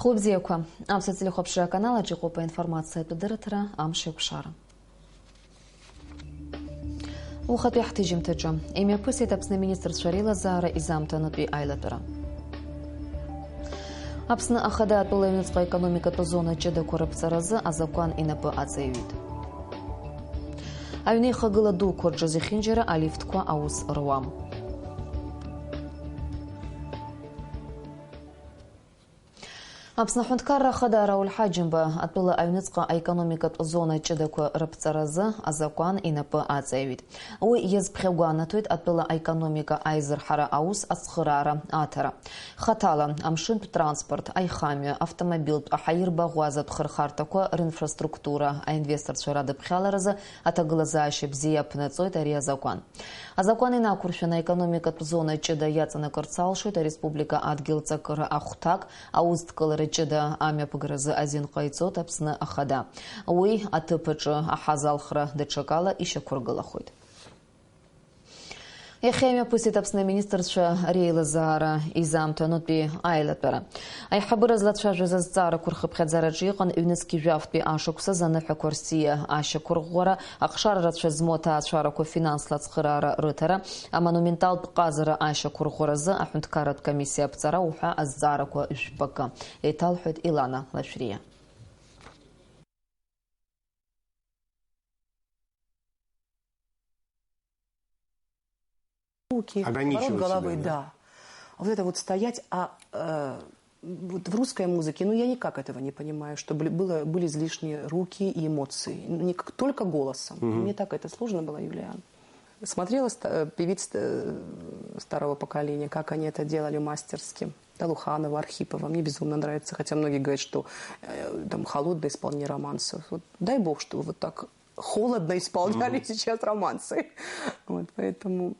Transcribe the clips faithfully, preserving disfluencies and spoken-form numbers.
Хәлыбзиақәа, Аԥсуа телехәаԥшра аканалаҿ иҟоуп аинформациатә дырраҭара Амш еиқәшара. Ухатәи ҳҭыжьымҭаҿы имҩаԥысит Аԥсны аминистрцәа реилазаара изаамҭанытәи аилатәара. Аԥсны Ахада атәыла аҩныҵҟа аекономикатә зона ҷыдақәа рыԥҵаразы азакәан инапы аҵаҩит. Аҩнеихагыла дуқәа рҿы зехьынџьара алифтқәа аус руам. Аԥсны Аҳәынҭқарра Ахада Рауль Ҳаџьымба атәыла аҩныҵҟа аекономикатә зона ҷыдақәа рыԥҵаразы азакәан инапы аҵаҩит. Уи иазԥхьагәанаҭоит атәыла аекономика аизырҳара аус ацхыраара аҭара. Хаҭала, амшынтә транспорт, аихамҩа, автомобильтә, аҳаирбаӷәазатә хырхарҭақәа ринфраструктура, аинвесторцәа радыԥхьаларазы аҭагылазаашьа бзиа аԥнаҵоит ари азакәан. Азакәан инақәыршәаны аекономикатә зона ҷыда иаҵанакырц алшоит ареспублика адгьыл ҵакыра ахәҭак, аусҭкылара ҷыда амҩаԥгаразы азин ҟаиҵоит Аԥсны Ахада. Уи аҭыԥ аҿы аҳазалхра даҽакала ишьақәыргылахоит. Иахьа имҩаԥысит Аԥсны аминистрцәа реилазаара изаамҭанытәи аилатәара. Аиҳабыра злацәажәаз азҵаарақәа рхыԥхьаӡараҿы иҟан ҩнызқь жәафтәи ашықәсаз аныҳәақәа рсиа ашьақәырӷәӷәара, ахшара рацәа змоу аҭаацәарақәа финансла ацхыраара рыҭара, амонументалтә ҟазара ашьақәырӷәӷәаразы аҳәынҭқарратә комиссиа аԥҵара уҳәа азҵаарақәа жәпакы. Еиҭалҳәоит Илана Лашәриа. Руки, поворот головы, да. А вот это вот стоять, а, э, вот в русской музыке, ну, я никак этого не понимаю, чтобы было, были излишние руки и эмоции. Никак, только голосом. Мне так это сложно было, Юлиан. Смотрела ста-, э, певиц, э, старого поколения, как они это делали мастерски. Талуханова, Архипова. Мне безумно нравится, хотя многие говорят, что, э, там холодное исполнение романсов. Вот дай бог, чтобы вот так холодно исполняли сейчас романсы. Вот, поэтому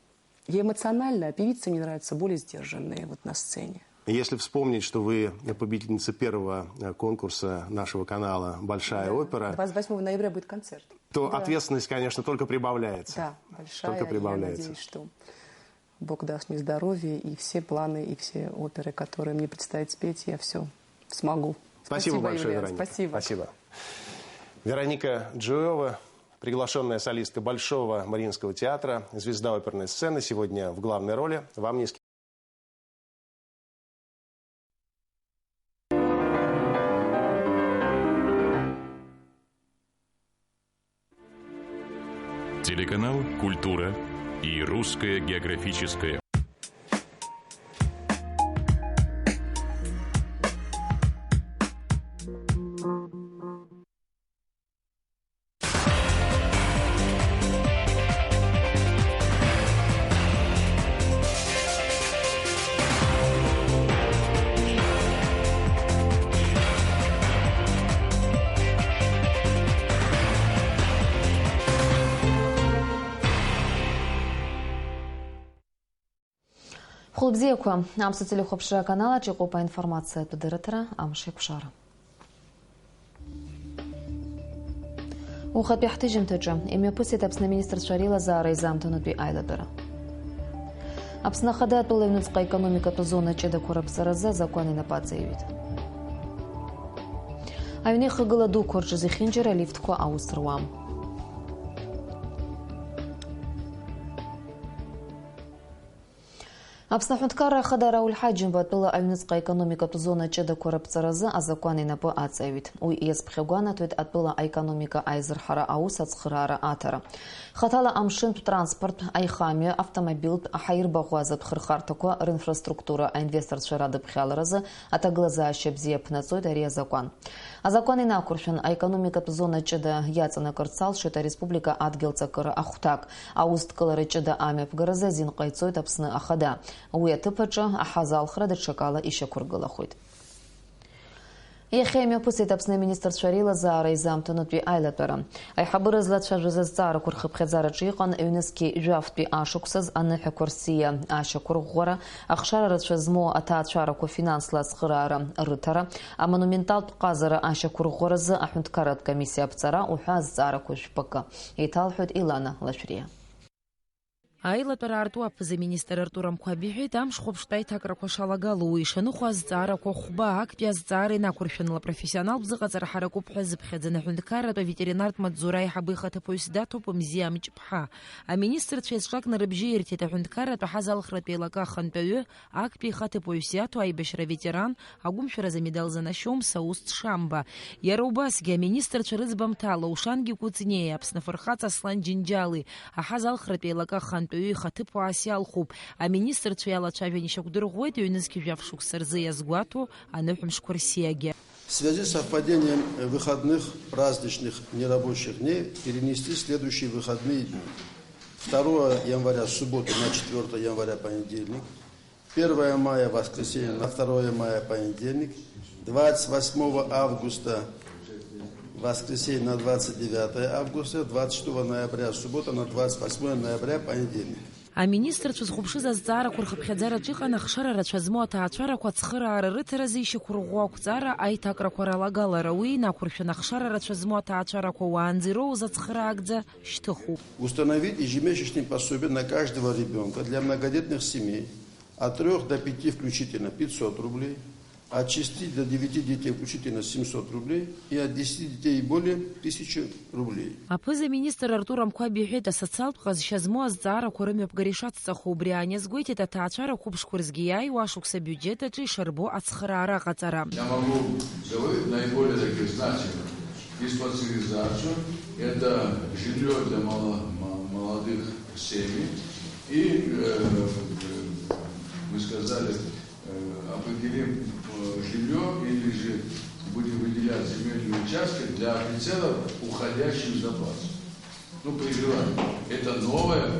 я эмоциональная, а певицы мне нравятся более сдержанные вот на сцене. Если вспомнить, что вы победительница первого, э, конкурса нашего канала «Большая опера», двадцать восьмого ноября будет концерт, то ответственность, конечно, только прибавляется. Да, большая. Только прибавляется. Я надеюсь, что Бог даст мне здоровье, и все планы, и все оперы, которые мне предстоит спеть, я всё смогу. Спасибо большое, Юлиан. Вероника. Спасибо. Вероника Джиоева, приглашенная солистка Большого Мариинского театра, звезда оперной сцены, сегодня в главной роли. Вам низкий Телеканал «Культура» и Русское географическое Хәылбзиақәа, Аԥсуа телехәаԥшра аканалаҿ иҟоуп аинформациатә дырраҭара Амш еиқәшара. Ухатәи ҳҭыжьымҭаҿы имҩаԥысит Аԥсны аминистрцәа реилазаара изаамҭанытәи аилатәара. Аԥсны Ахада атәыла аҩныҵҟа аекономикатә зона ҷыдақәа рыԥҵаразы азакәан инапы аҵаҩит. Аҩнеихагыла дуқәа рҿы зехьынџьара алифтқәа аус руам. Аԥсны Аҳәынҭқарра Ахада Рауль Ҳаџьымба атәыла аҩныҵҟа аекономикатә зона ҷыдақәа рыԥҵаразы азакәан инапы аҵаҩит. Уи иазԥхьагәанаҭоит атәыла аекономика аизырҳара аус ацхыраара аҭара. Хаҭала амшынтә транспорт, аихамҩа, автомобильтә, аҳаирбаӷәазатә хырхарҭақәа ринфраструктура аинвесторцәа радыԥхьаларазы аҭагылазаашьа бзиа ԥнаҵоит ари азакәан. Азакәан инақәыршәан, аекономикатә зона ҷыда иаҵанакырц алшоит ареспублика адгьыл ҵакыра ахәҭак. Аусҭкылара ҷыда амҩаԥгаразы азин ҟаиҵоит Аԥсны Ахада. Уи аҭыԥ аҿы аҳазалхра даҽакала ишьақәыргылахоит. Иахьа имҩаԥысит Аԥсны аминистрцәа реилазаара изаамҭанытәи аилатәара. Аиҳабыра злацәажәоз азҵаарақәа рхыԥхьаӡараҿы иҟан ҩнызқьи жәафтәи ашықәсаз аныҳәақәа рсиа ашьақәырӷәӷәара, ахшара рацәа змоу аҭаацәарақәа финансла ацхыраара рыҭара, амонументалтә ҟазара ашьақәырӷәӷәаразы аҳәынҭқарратә комиссиа аԥҵара уҳәа азҵаарақәа жәпакы. Еиҭалҳәоит Илана Лашәриа. Аилатәара аарту аԥыза-министр Артур Амқәаб иҳәеит, амш хәаԥштәы аиҭакрақәа шалагало уи ишаныхәо азҵаарақәа хәба актәи азҵаара инақәыршәаны лапрофессионалтә зыҟаҵара ҳаракуп ҳәа зыԥхьаӡаны аҳәынҭқарратә аветеринартә маҵзура аиҳабы ихаҭыԥуаҩс даҭоуп Мзиа Мҷыԥҳа. Аминистрцәа еиҿкаакны рыбжьы ирҭеит аҳәынҭқарратә аҳазалхратә еилакы ахантәаҩы, актәи ихаҭыԥуаҩс иаҭо аибашьра аветеран, агәымшәаразы амедал занашьо Мсаусҭ Шамба. Иара убасгьы аминистрцәа рыӡбамҭала Ушангьы Кәыҵниеи, Аԥсны афырхаҵа Аслан Џьынџьали, аҳазалхратә еилакы ахантәаҩы ихаҭыԥуаа иалхуп. Аминистрцәа иалацәажәан ишьақәдырӷәӷәеит ҩнызқь жәаф шықәса рзы иазгәаҭо аныҳәамшқәа рсиагьы. В связи с совпадением выходных, праздничных, нерабочих дней перенести следующие выходные дни. Второго января, субботу, на четвёртое января, понедельник. Первое мая, воскресенье, на второе мая, понедельник. Двадцать восьмого августа, воскресенье, на двадцать девятое августа. Двадцать шестого ноября, суббота, на двадцать восьмое ноября, понедельник. Аминистрцәа зхәаԥшыз азҵаарақәа рхыԥхьаӡараҿ иҟан ахшара рацәа змоу аҭаацәарақәа ацхыраара рыҭаразы ишьақәырӷәӷәо ақәҵара аиҭакрақәа ралагалара. Уи инақәыршәан, ахшара рацәа змоу аҭаацәарақәа уаанӡа ироуз ацхыраагӡа шьҭыхуп. Установить ежемесячные пособия на каждого ребёнка для многодетных семей от трёх до пяти включительно пятьсот рублей, от шести до девяти детей включительно семьсот рублей и от десяти детей и более тысячу рублей. Аԥыза-министр Артур Амқәаб иҳәеит, асоциалтә ҟазшьа змоу азҵаарақәа рымҩаԥгара ишацҵахо убри аан иазгәеиҭеит аҭаацәара қәыԥшқәа рзгьы иааиуа ашықәса абиуџьет аҿы ишарбо ацхыраара аҟаҵара. Я могу говорить наиболее таких значимых и спонсоризацию. Это жильё для мало-, мо-, молодых семей. И, э, э, мы сказали, э, определим, э, жильё или же будем выделять земельные участки для офицеров, уходящих в запас. Ну, при желании. Это новое,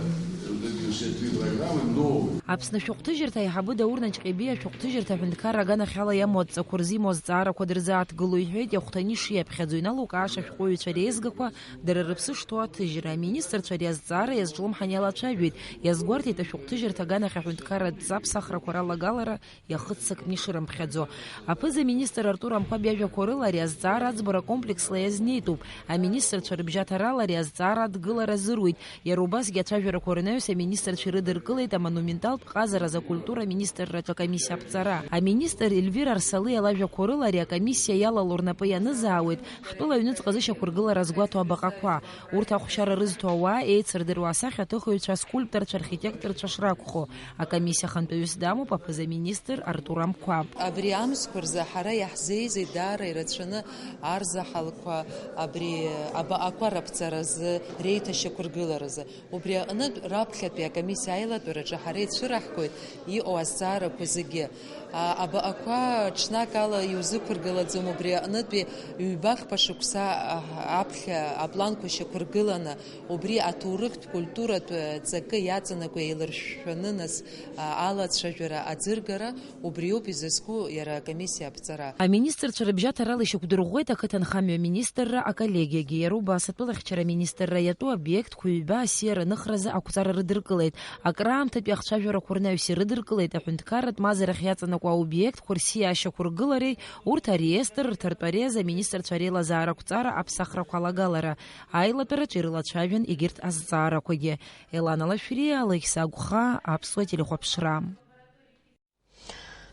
вот эти все три программы новые. Аԥсны ашәҟәҭыжьырҭа аиҳабы Даур Наҷҟьебиа ашәҟәҭыжьырҭа аҳәынҭқарра аганахьала иамоу адҵақәа рзы имоу азҵаарақәа дырзааҭгыло иҳәеит, иахәҭаны ишиаԥхьаӡо иналукааша ашәҟәыҩҩцәа реизгақәа, дара рыԥсы шҭоу аҭыжьра. Аминистрцәа ари азҵаара иазҿлымҳан иалацәажәеит, иазгәарҭеит ашәҟәҭыжьырҭа аганахь аҳәынҭқарратә ҵаԥсахрақәа ралагалара иахыццакны ишырымԥхьаӡо. Аԥыза-министр Артур Амқәаб иажәақәа рыла, ари азҵаара аӡбара комплексла иазнеитәуп. Аминистрцәа рыбжьаҭарала ари азҵаара адгылара азыруит. Иара убасгьы ацәажәарақәа рнаҩс аминистрцәа ирыдыркылеит амонументалтә ҟазараз акультура аминистрраҿы акомиссиа аԥҵара. Аминистр Ельвира Арсалиа лажәақәа рыла, ари акомиссиа иалало рнапы ианызаауеит, ҳтәыла аҩныҵҟа зышьақәыргылара азгәаҭо абаҟақәа. Урҭ ахәшьара рызҭо ауаа еицырдыруа асахьаҭыхыҩцәа, аскульпторцәа, архитекторцәа шракәхо. Акомиссиа ахантәаҩыс дамоуп аԥыза-министр Артур Амқәаб. Абри амзқәа рзы ҳара иаҳзеизеит даара ирацәаны арзаҳалқәа, абри абаҟақәа раԥҵаразы, реиҭашьақәыргыларазы. Убри аҟнытә, раԥхьатәи акомиссиа аилатәараҿы ҳара ицәыраҳгоит иҟоу азҵаарақәа зегьы. А, абаҟақәа ҽнак ала иузықәыргылаӡом, убри аҟнытәи ҩба-хԥа шықәса, а, аԥхьа апланқәа шьақәыргыланы, убри аҭоурыхтә, культуратә ҵакы иаҵанакуа еилыршәшәаны, нас, а, алацәажәара аӡыргара, убриоуп изызку иара акомиссиа аԥҵара. Аминистрцәа рыбжьаҭарала ишьақәдырӷәӷәеит ақыҭанхамҩа министрра аколлегиагьы, иара убас атәылахьчара аминистрра иатәу обиектқәа ҩба асиара аныхразы ақәҵара рыдыркылеит. Акраамҭатәи ахцәажәарақәа рнаҩс ирыдыркылеит аҳәынҭқарратә мазарахь иаҵанакуа аобиектқәа рсиа ашьақәыргылареи, урҭ ареестр рҭартәареи азы аминистрцәа реилазаара ақәҵара аԥсахрақәа алагалара. Аилатәараҿы ирылацәажәан егьырҭ азҵаарақәагьы. Елана Лашәриа, Алықьса Агәхаа, Аԥсуа телехәаԥшра.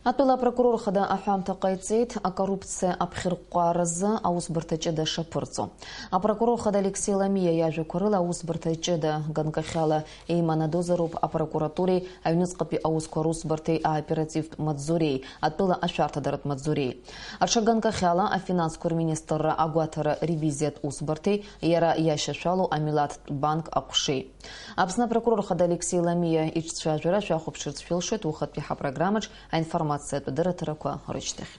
Атәыла апрокурор хада аҳәамҭа ҟаиҵеит акоррупциа аԥхьырҟәҟәааразы аусбарҭа ҷыда шаԥырҵо. Апрокурор хада Алексеи Ламиа иажәақәа рыла, аусбарҭа ҷыда ганкахьала еиманадозароуп апрокуратуреи аҩныҵҟатәи аусқәа русбарҭеи аоперативтә маҵзуреи, атәыла ашәарҭадаратә маҵзуреи. Аҽа ганкахьала афинансқәа рминистрра агәаҭара ревизиатә усбарҭеи иара иашьашәалоу амилаҭтә банк аҟәшеи. Аԥсны апрокурор хада Алексеи Ламиа иҿцәажәара шәахәаԥшырц шәылшоит уахатәи ҳапрограммаҿ аинформациатә дырраҭарақәа рышьҭахь.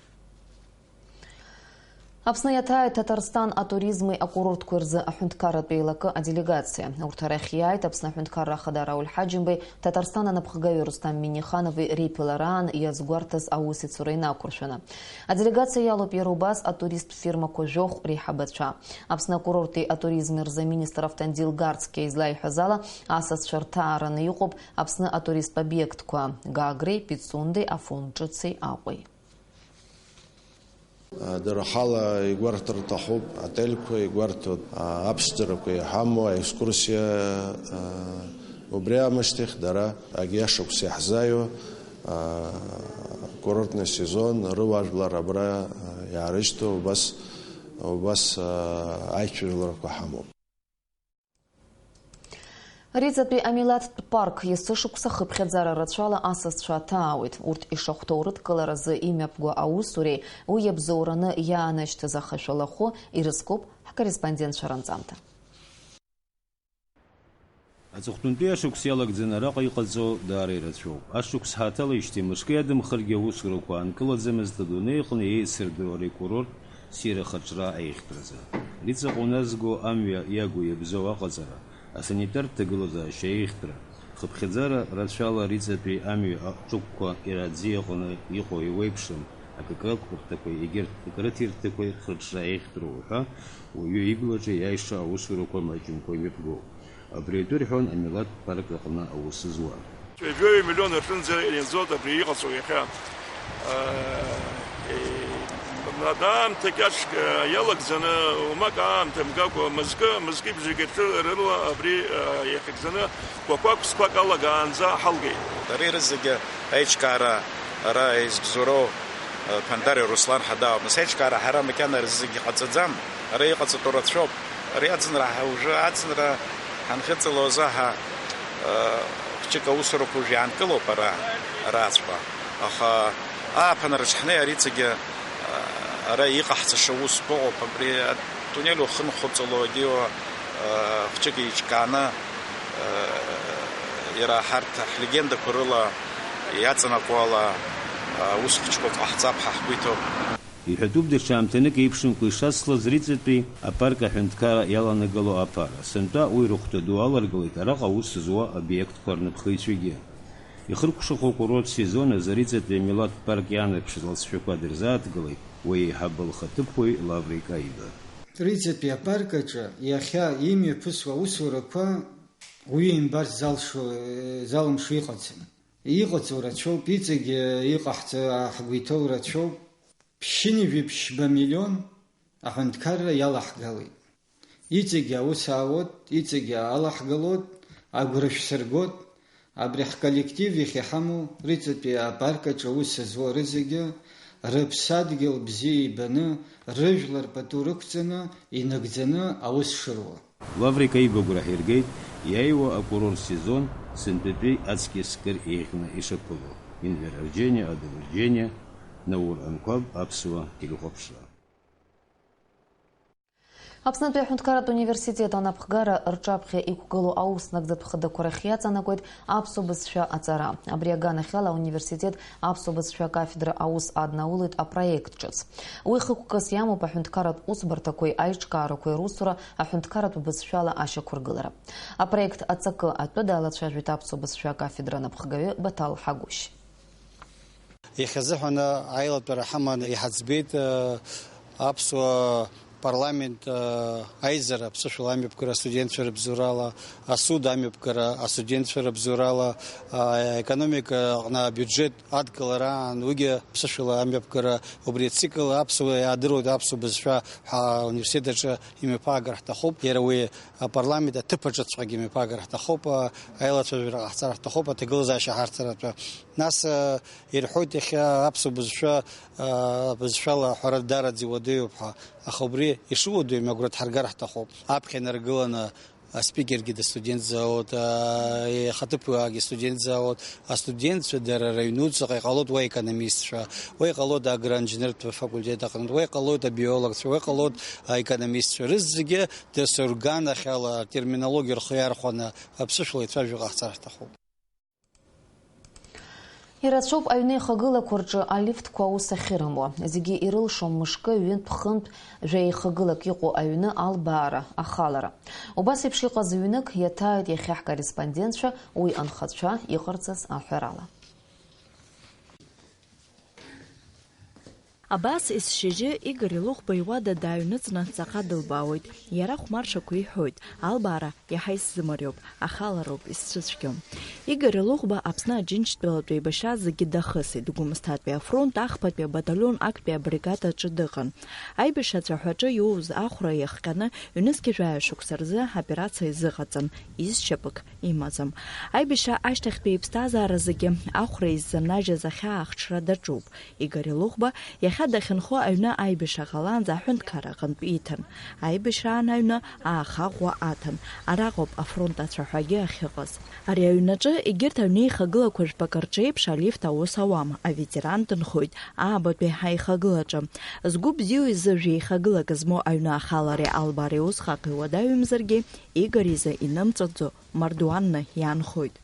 Аԥсны иаҭааит Ҭаҭарсҭан атуризми акурортқәеи рзы аҳәынҭқарратә еилакы аделегациа. Урҭ арахь иааит Аԥсны аҳәынҭқарра ахада Рауль Ҳаџьымбеи Ҭаҭарсҭан анапхгаҩы Рустам Миниханови реиԥылараан иазгәарҭаз аусеицура инақәыршәаны. Аделегациа иалоуп иара убас атуристтә фирмақәа жәохә реиҳабацәа. Аԥсны акурорти атуризми рзы аминистр Автандил Гарцкиа излаиҳәаз ала, асасцәа рҭаараны иҟоуп Аԥсны атуристтә обиектқәа Гагреи, Пицундеи, Афон Ҿыци Аҟәеи. Дара ҳала игәарҭар рҭахуп, отельқәа игәарҭоит, аԥшӡарақәа иҳамоу, аекскурсиа, Убри аамышьҭахь дара агьа шықәса иаҳзааиуа, а, курортный сезон, рыуаажәлар абра, а, иаарышьҭуа, убас, убас, а, аицәажәаларақәа ҳамоуп. Риҵатәи амилаҭтә парк есышықәса хыԥхьаӡара рацәала асасцәа аҭаауеит. Урҭ ишахәҭоу рыдкыларазы имҩаԥго аусуреи уи иабзоураны иаанашьҭыз ахашәалахәы ирызкуп ҳкорреспондентцәа ранҵамҭа. Аҵыхәтәантәи ашықәс иалагӡаны араҟа иҟаҵоу даара ирацәоуп. Ашықәс ҳаҭалеижьҭеи мышкы иадымхаргьы аусурақәа аанкылаӡамызт адунеи аҟны еицырдыруа рекурорт ссир ахаҿра аиӷьтәразы. Риҵаҟа уназго амҩа иагу иабзоу аҟаҵара, асанитартә ҭагылазаашьа аиӷьтәра, хыԥхьаӡара рацәала Риҵатәи амҩа аҿықәқәа Кьараӡиа аҟны иҟоу еиуеиԥшым акакалқәырҭақәеи егьырҭ акрыҭирҭақәеи рхырҿра аиӷьтәроуп ҳәа уаҩы иблаҿы иааиша аусурақәа маҷымкәа имҩаԥгоуп. Абри атәы рҳәон амилаҭтә парк аҟны аус зуа. Ҩажәаҩы миллион рҿынӡа ианӡоит абри иҟаҵоу иахьа. Э, э, аамҭа кьаҿк, э, иалагӡаны, уамак аамҭа мгакәа, мызкы, мызкы ибжагьы рҿы-, рыла абри, э, иахьыгӡаны қәақәак, ԥсқәак алагаанӡа ҳалгеит. Ари рызегьы аиҿкаара ара избзоуроу, э, Ԥандариа Руслан ҳадаауп. Нас аиҿкаара ҳара макьана рызегьы ҟаҵаӡам. Ара иҟаҵатәу рацәоуп. Ари аӡынра ҳа-, уажәы аӡынра ҳанхыҵалоз аҳа, э, хәҷык аусурақәа уажә иаанкылоуп ара, араҵәҟьа. Аха ааԥынраҿ ҳнеи ари ҵегьы, э, ара иҟаҳҵаша усқәа ыҟоуп. Абри атуннель уахынхәыҵало, егьиуа, э, хәҷык еиҿкааны, э, иара ҳарҭ ҳлегендақәа рыла иаҵанакуа ала, э, аус хәҷқәак ҟаҳҵап ҳәа ҳгәы иҭоуп. Иҳәатәуп даҽа аамҭанык еиԥшымкәа ишацлаз Риҵатәи апарк аҳәынҭқарра иаланагало аԥара. Сынтәа уи рыхәда ду аларгылеит араҟа аус зуа обиектқәа рнапхыҩцәагьы. Ихыркәшахо акурорт сезон азы Риҵатәи амилаҭтә парк иаанарԥшыз алҵшәақәа дырзааҭгылеит уи аиҳабы лхаҭыԥуаҩ Лаврик Аиба. Риҵатәи апарк аҿы иахьа имҩаԥысуа аусурақәа уаҩы имбарц залшо, залымшо иҟаӡам. Иҟаҵоу рацәоуп, иҵегь иҟаҳҵо ҳгәы иҭоу рацәоуп. Ԥшьынҩажәи ԥшьба миллион аҳәынҭқарра иалаҳгалеит. Иҵегь аус аауеит, иҵегь алаҳгалоит, агәра шәсыргоит. Абри ҳколлектив иахьа иҳамоу Риҵатәи апарк аҿы аус зуа рызегьы рыԥсадгьыл бзиа ибаны, рыжәлар пату рықәҵаны, инагӡаны аус шыруа. Лаврик Аиба агәра ҳиргеит, иааиуа акурорт сезон сынтәатәи аҵкьыс кыр еиӷьны ишаԥыло. Инвер Арџьениа, Адыл Арџьениа, Наур Анқәаб, Аԥсуа телехәаԥшра. Аԥснытәи аҳәынҭқарратә университет анапхгара рҿаԥхьа иқәгылоу аус нагӡатә хадақәа рахь иаҵанакуеит аԥсуа бызшәа аҵара. Абри аганахьала ауниверситет аԥсуа бызшәа акафедра аус аднаулоит апроект ҿыц. Уи хықәкыс иамоуп аҳәынҭқарратә усбарҭақәеи аиҿкаарақәеи русура аҳәынҭқарратә бызшәала ашьақәыргылара. Апроект аҵакы атәы далацәажәеит аԥсуа бызшәа акафедра анапхгаҩы Баҭал Ҳагәышь. Иахьазыҳәан аилатәара ҳаман иҳаӡбеит, э, аԥсуа парламент, э, аизара, аԥсышәала амҩаԥгара астудентцәа рыбзоурала, асуд амҩаԥгара астудентцәа рыбзоурала, аекономика аҟны абиуџьет адкылара аан, уигьы аԥсышәала амҩаԥгара, убри ацикл аԥсуа иаадыруеит аԥсуа бызшәа ҳәа ауниверситет аҿы имҩаԥаагар ҳҭахуп. Иара уи апарламент аҭыԥ аҿыҵәҟьагьы имҩаԥаагар ҳҭахуп, аилацәажәара ҟаҳҵар ҳҭахуп, аҭагылазаашьа ҳарҭаратәы. Нас, э, ирҳәоит, иахьа аԥсуа бызшәа, э, бызшәала аҳәара даараӡа иуадаҩуп ҳәа. Аха убри ишыуадаҩым агәра дҳаргар ҳҭахуп. Аԥхьа инаргыланы аспикергьы дыстудентзаауеит, а, ихаҭыԥуаагьы студентзаауеит. Астудентцәа дара рыҩнуҵаҟа иҟалоит уа аекономистцәа, уа иҟалоит агроинженертә факультет аҟнытә, уа иҟалоит абиологцәа, уа иҟалоит аекономистцәа. Рызегьы дасу рганахьала атерминологиа рхы иархәаны аԥсышәала ицәажәо ҟаҳҵар ҳҭахуп. Ирацәоуп аҩны ихагылақәа рҿы алифтқәа аус ахьырымуа. Зегьы ирылшом мышкы, ҩынтә, хынтә, жәа ихагылак иҟоу аҩны албаара, ахалара. Убас еиԥш иҟаз ҩнык иаҭааит иахьа ҳкорреспондентцәа уи анхацәа иҟарҵаз аҳәарала. Абас есшьыжьы Игор Лыхәба иуада дааҩныҵны ҵаҟа дылбаауеит. Иара хәмаршақәа иҳәоит, албаара иаҳа исзымариоуп, ахалароуп исцәыцәгьоу. Игор Лыхәба Аԥсны Аџьынџьтәылатә еибашьра зегьы дахысит, Гәымсҭатәи афронт ахԥатәи абаталион актәи абригад аҿы дыҟан. Аибашьра ацәаҳәаҿы иоуз ахәра иахҟьаны ҩнызқьи жәаҩа шықәса рзы аоперациа изыҟаҵан, изшьапык имаӡам. Аибашьра ашьҭахьтәи иԥсҭазаара зегьы ахәра иззанажьыз ахьаа ахҽра даҿуп. Игор Лыхәба иахьа дахьынхо аҩны аибашьра ҟалаанӡа аҳәынҭқарра аҟынтә иҭан. Аибашьраан аҩны ааха ӷәӷәа аҭан. Араҟоуп афронт ацәаҳәагьы ахьыҟаз. Ари аҩнаҿы егьырҭ аҩны еихагылақәа жәпакы рҿеиԥш алифт аус ауам, аветеран дынхоит аабатәи ҳаихагылаҿы. Згәы бзиоу изы жәеихагылак змоу аҩны ахалареи албаареи усҟак иуадаҩымзаргьы, Игор изы инымҵәаӡо мардуанны иаанхоит.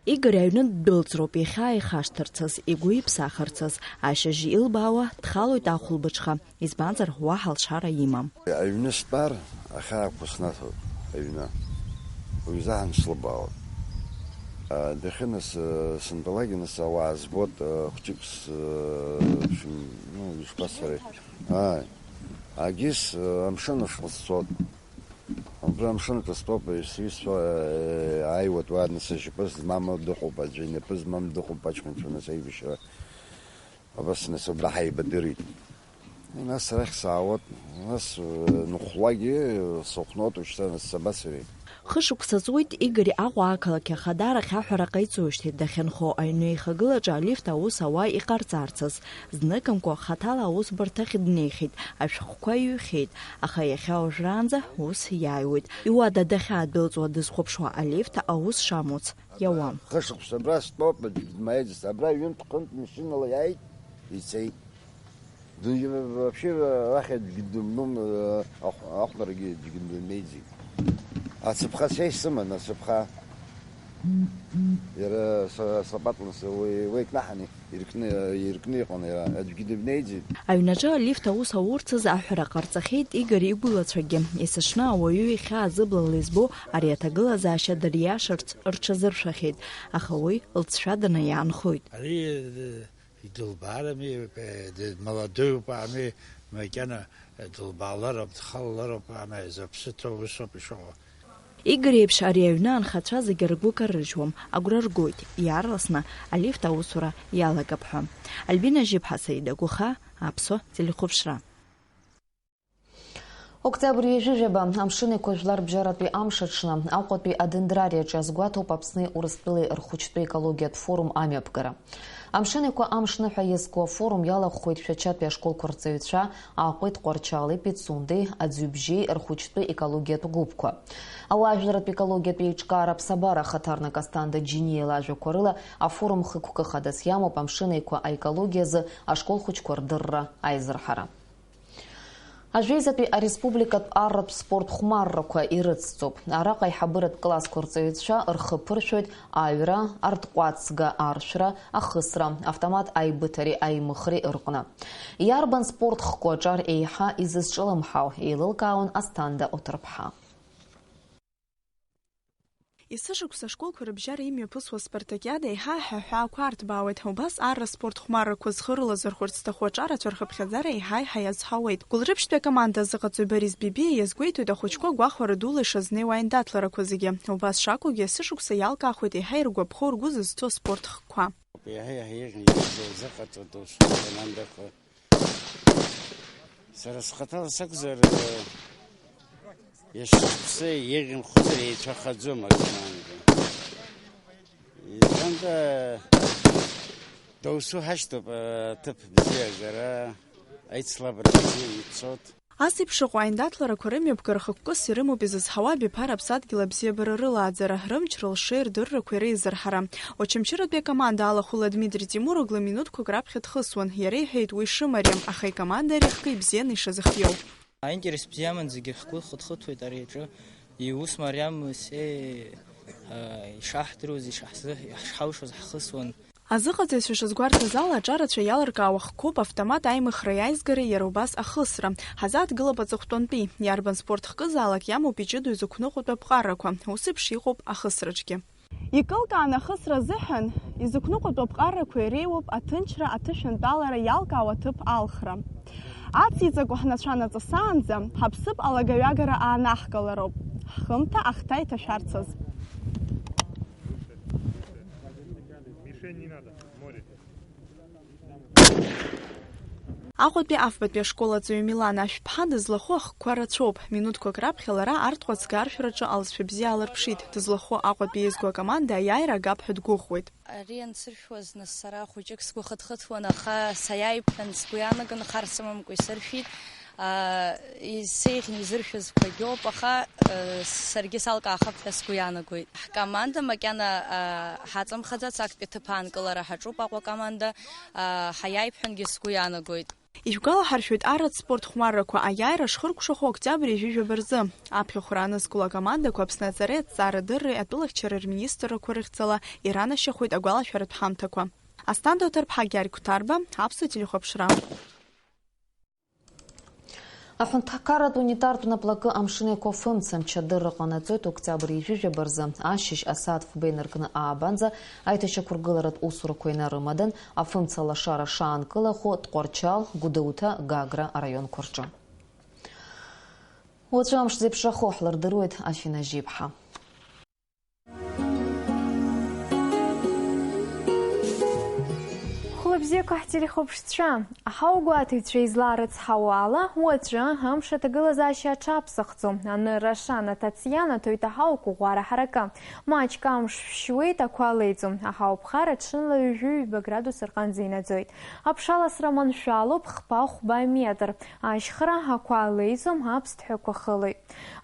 Игор аҩны ддәылҵроуп иахьа ихашҭырцаз, игәы иԥсахырцаз, ашьыжь илбаауа дхалоит ахәылбыҽха, избанзар, уаҳа лшара имам. Аҩны стәар, ахьаақәа снаҭоит, аҩны. Уи изаҳан слыбаауан. А, дахьынас, э, сынтәалакгьы нас ауаа збот, э, хәҷык с-, э, шым-, ну, ишԥасҳәари? Ааи. Агьыс, э, амшын ашҟа сцот. Абра амшын аҿы стәоуп, сҩызцәа, э, ааиуеит, уа нас ашьапы змам дыҟоуп, аӡәы инапы змам дыҟоуп, аҷкәынцәа нас аибашьра. Абас нас убра ҳаибадырит. Нас арахь саауеит, нас, э, ныхәлагьы, э, сыхәноит, уажәшьҭа нас сабацари? Хышықәса ҵуеит Игор Аҟәа ақалақь ахадарахь аҳәара ҟаиҵоижьҭеи дахьынхо аҩны еихагылаҿы алифт аус ауа иҟарҵарцаз. Зныкымкәа хаҭала аусбарҭахь днеихьеит, ашәҟәқәа иҩхьеит, аха иахьа уажәраанӡа ус иааиуеит. Иуада дахьаадәылҵуа дызхәаԥшуа алифт аус шамуц иауам. Хышықәса абра стәоуп, аӡә дмаиӡац. Абра ҩынтә-хынтә машьынала иааит, ицеит. Ду-, вообще, арахь аӡәгьы дымнум, ахә-, ахәмарагьы аӡәгьы дымеиӡеит. Ацаԥха са исыман, ацаԥха. Иара са-, сапатлан са уи, уи икнаҳаны иркны, иркны иҟан иара, аӡәгьы дымнеиӡеит. Аҩнаҿы алифт аус аурцаз аҳәара ҟарҵахьеит Игор игәылацәагьы. Есышны ауаҩы ихьаа зыблала избо ари аҭагылазаашьа дыриашарц рҽазыршәахьеит, аха уи лҵшәаданы иаанхоит. Ари, э, идылбаарами, э, д-, молодой уп, ами, макьана, э, дылбаалароуп, дхалалароуп, ами, зыԥсы ҭоу усоуп ишыҟоу. Игор иеиԥш ари аҩны анхацәа зегьы ргәы карыжьуам, агәра ргоит, иаарласны алифт аусура иалагап ҳәа. Альбина Жьыԥҳа, Саида Гәыха, Аԥсуа телехәаԥшра. Октиабр ҩажәижәаба, Амшын Еиқәа жәларбжьаратәи амш аҽны, Аҟәатәи адендрариаҿы иазгәаҭоуп Аԥсни Урыстәылеи рхәыҷтәы екологиатә форум амҩаԥгара. Амшын Еиқәа амшныҳәа иазку афорум иалахәхеит Шәачатәи ашколқәа рҵаҩцәа, Аҟәеи, Тҟәарчали, Пицундеи, Аӡҩыбжьеи рхәыҷтәы екологиатә гәыԥқәа. Ауаажәларратә екологиатә еиҿкаара аԥсабара ахаҭарнак Асҭанда Џьиниа лажәақәа рыла, афорум хықәкы хадас иамоуп Амшын Еиқәа аекологиазы ашкол хәыҷқәа рдырра аизырҳара. Ажәеизатәи ареспубликатә арратә спорт хәмаррақәа ирыцҵоуп. Араҟа аиҳабыратә классқәа рҵаҩцәа рхы ԥыршәоит аҩра, артҟәацга аршәра, ахысра, автомат аибыҭареи аимыхреи рҟны. Иарбан спорт хкқәа аҿар еиҳа изызҿлымҳау, еилылкаауан Асҭанда Оҭырԥҳа. Есышықәса ашколқәа рыбжьара имҩаԥысуа аспартакиада еиҳа аҳәаҳәаақәа арҭбаауеит. Убас арра спорт хәмаррақәа зхы рылазырхәырц зҭаху аҿарацәа рхыԥхьаӡара еиҳа-еиҳа иазҳауеит. Гәылрыԥшьтәи акоманда азыҟаҵаҩ Борис Бибиа иазгәеиҭоит ахәыҷқәа гәахәара дула ишазнеиуа аиндаҭларақәа зегьы. Убас шакәугьы, есышықәса иалкаахоит еиҳа иргәаԥхо, ргәы зызҭо аспорт хкқәа. Еиҳа-еиҳа еиӷьын зыҟаҵатәу акомандақәа. Сара схаҭала сакәзар, иашьцәа еиӷьымхозар еицәахаӡом акоманда. Избанда, доусу ҳашьҭоуп, аҭыԥ бзиагара, аицлабра бзиа ицот. Ас еиԥш шыҟоу аиндаҭларақәа рымҩаԥгара хықәкыс ирымоуп изызҳауа абиԥара аԥсадгьыл абзиабара рылааӡара, рымч, рылшеи, рдыррақәеи реизырҳара. Очамчыратәи акоманда алахәыла Дмитри Тимур-оглы минуҭқәак раԥхьа дхысуан. Иара иҳәеит уи шымариам, аха икоманда ари ахкы ибзианы ишазыхиоу. Аинтерес бзиаман, зегьы ҳгәы хыҭхыҭуеит ари аҿы. Иус мариам, се, а, ишаҳдыруаз, ишаҳзы-, ишҳалшоз ҳхысуан. Азыҟаҵаҩцәа шазгәарҭаз ала, аҿарацәа иалыркаауа хкқәоуп автомат аимыхра, аизгара, иара убас ахысра. Ҳазааҭгылап аҵыхәтәантәи. Иарбан спорт хкызаалак иамоуп иҷыдоу изықәныҟәатәу аԥҟарақәа. Ус еиԥш иҟоуп ахысраҿгьы. Икылкааны ахысра азыҳәан Изықәныҟәатәу аԥҟарақәа иреиуоуп аҭынчра, аҭышәантәалара иалкаау аҭыԥ алхра. Ациҵақәа ҳнацәа наҵасаанӡа, ҳаԥсыԥ алагаҩагара аанаҳгалароуп, ҳхымҭа ахҭа иҭашәарц азы. Аҟәатәи афбатәи ашкол аҵаҩы Милана Ашәԥҳа дызлахәу ахкқәа рацәоуп. Минуҭқәак раԥхьа лара арҭ ҟәацга аршәраҿы алҵшәа бзиа алырԥшит. Дызлахәу Аҟәатәи еизго акоманда аиааира агап ҳәа дгәыӷуеит. Ари ансыршәуаз, нас, сара хәыҷык сгәы хыҭхыҭуан, аха саиааиԥхьан, сгәы иаанагон, хар сымамкәа исыршәит. Аа, исеиӷьны изыршәыз қәагьоуп, аха, э, саргьы салкаахап ҳәа сгәы иаанагоит. Ҳкоманда макьана, аа, ҳаҵамхаӡац, актәи аҭыԥ аанкылара ҳаҿуп Аҟәа акоманда, аа, ҳаиааиԥхьангьы сгәы иаанагоит. Ишәгәалаҳаршәоит, арратә спорт хәмаррақәа аиааира шхыркәшахо октиабр ҩажәижәаба рзы. Аԥхьахәра анызкыло акомандақәа Аԥсны аҵареи аҭҵаарадырреи атәылахьчара рминистррақәа рыхьӡала иранашьахоит агәалашәаратә ҳамҭақәа. Асҭанда Оҭарԥҳа, Гьаргь Қәҭарба, Аԥсуа телехәаԥшра. Аҳәынҭқарратә унитартә наплакы амшын еиқәа афымца мчадырра ҟанаҵоит октиабр ҩажәижәаба рзы, ашьыжь асааҭ фба инаркны аабанӡа аиҭашьақәыргыларатә усурақәа инарымадан, афымца лашара шаанкылахо Тҟәарчал, Гәдоуҭа, Гагра араионқәа рҿы. Уаҵәы амш зеиԥшрахо ҳлырдыруеит, Афина Жьиԥҳа. Хәлыбзиақәа ҳтелехәаԥшцәа, аҳауагәаҭаҩцәа излаарыцҳауа ала, уаҵәы амш аҭагылазаашьа аҽаԥсахӡом. Анырра шанаҭ аҵианаҭоит аҳауақәа ӷәӷәара ҳаракы. Маҷк амш шәшьуеит, ақәа леиӡом. Аҳауа ԥхара ҽынла ҩажәи ҩба градус рҟынӡа инаӡоит. Аԥшаласра маншәалоуп, хԥа-хәба метр. Ашьхара, ақәа леиӡом, аԥсҭҳәақәа хылоит.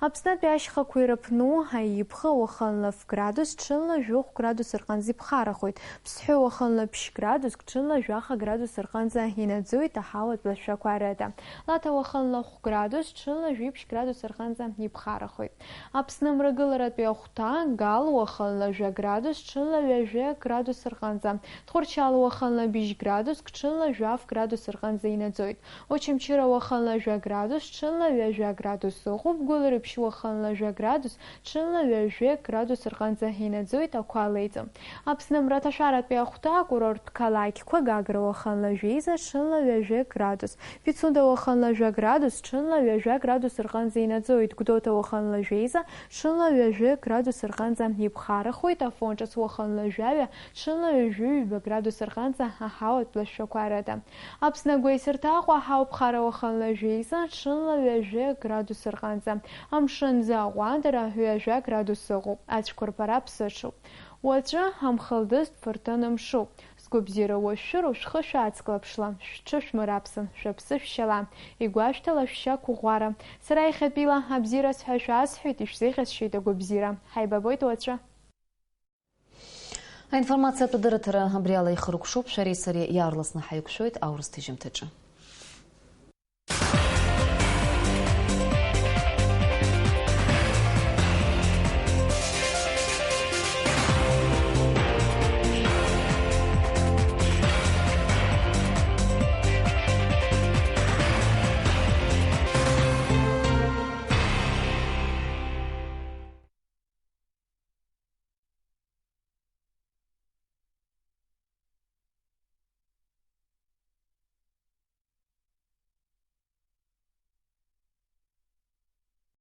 Аԥснытәи ашьхақәа ирыԥну аиԥхы уахынла ф градус, ҽынла жәохә градус рҟынӡа иԥхарахоит. Ԥсҳәы уахынла ԥшь градуск, ҽынла жәаха градус рҟынӡа инаӡоит аҳауатә лашәақәа рыда. Лаҭа уахынла хә градус, ҽынла жәиԥшь градус рҟынӡа иԥхарахоит. Аԥсны мрагыларатәи ахәҭа, Гал уахынла жәа градус, ҽынла ҩажәа градус рҟынӡа. Тҟәарчал уахынла быжь градуск, ҽынла жәаф градус рҟынӡа инаӡоит. Очамчыра уахынла жәа градус, ҽынла ҩажәа градус ыҟоуп, Гәылрыԥшь уахынла жәа градус, ҽынла ҩажәа градус рҟынӡа инаӡоит, ақәа леиӡом. Аԥсны мраҭашәаратәи ахәҭа, акурорттә қалақьқәа, Гагра уахынла жәеиза, ҽынла ҩажәа градус, Пицунда уахынла жәа градус, ҽынла ҩажәа градус рҟынӡа инаӡоит, Гәдоуҭа уахынла жәеиза, ҽынла ҩажәа градус рҟынӡа иԥхарахоит, Афон ҿыц уахынла жәаҩа, ҽынла ҩажәи ҩба градус рҟынӡа аҳауатә лашәақәа рыда. Аԥсны агәеисырҭа Аҟәа аҳауа ԥхара уахынла жәеиза, ҽынла ҩажәа градус рҟынӡа. Амшын ӡы аҟәандара ҩажәа градус ыҟоуп, ацәқәырԥара ԥсыҽуп. Уаҵәы амхылдыз дфырҭын мшуп. Сгәабзиара уашәшәыроу шәхы шәааҵклаԥшла, шәҽышәмыраԥсын, шәаԥсы шәшьала, игәашәҭала шәшьа қәыӷәӷәара. Сара иахьатәила абзиараз ҳәа шәасҳәеит, ишәзеиӷьасшьеит агәабзиара. Ҳаибабоит уаҵәы. Аинформациатә адырраҭара абри ала ихыркәшоуп, шәареи сареи иаарласны ҳаиқәшәоит аурыс ҭыжьымҭаҿы.